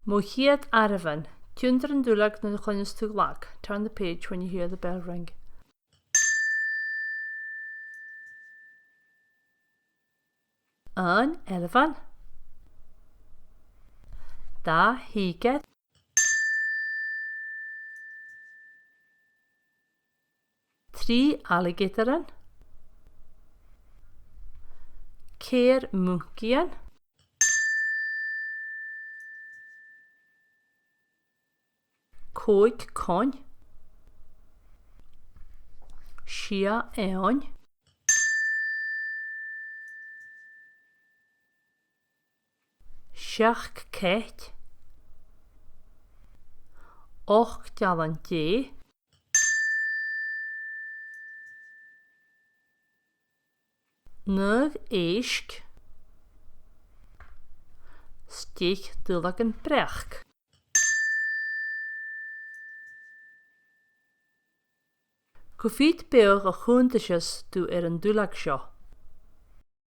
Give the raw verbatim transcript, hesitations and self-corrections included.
Mo chiad àireamhan. Tionndaidh an duilleag nuair a chluinneas tu glag. Turn the page when you hear the bell ring. Aon ailbhean. Dà thìgear. Trì alligatoran. Ceithir muncaidhean. Còig coin. Sia eòin. Seachd cait. Ochd dealan-dè. Naoi èisg. 'S deich duilleagan breac. Cia mheud beathach a chunntaiseas tu air an duilleag seo?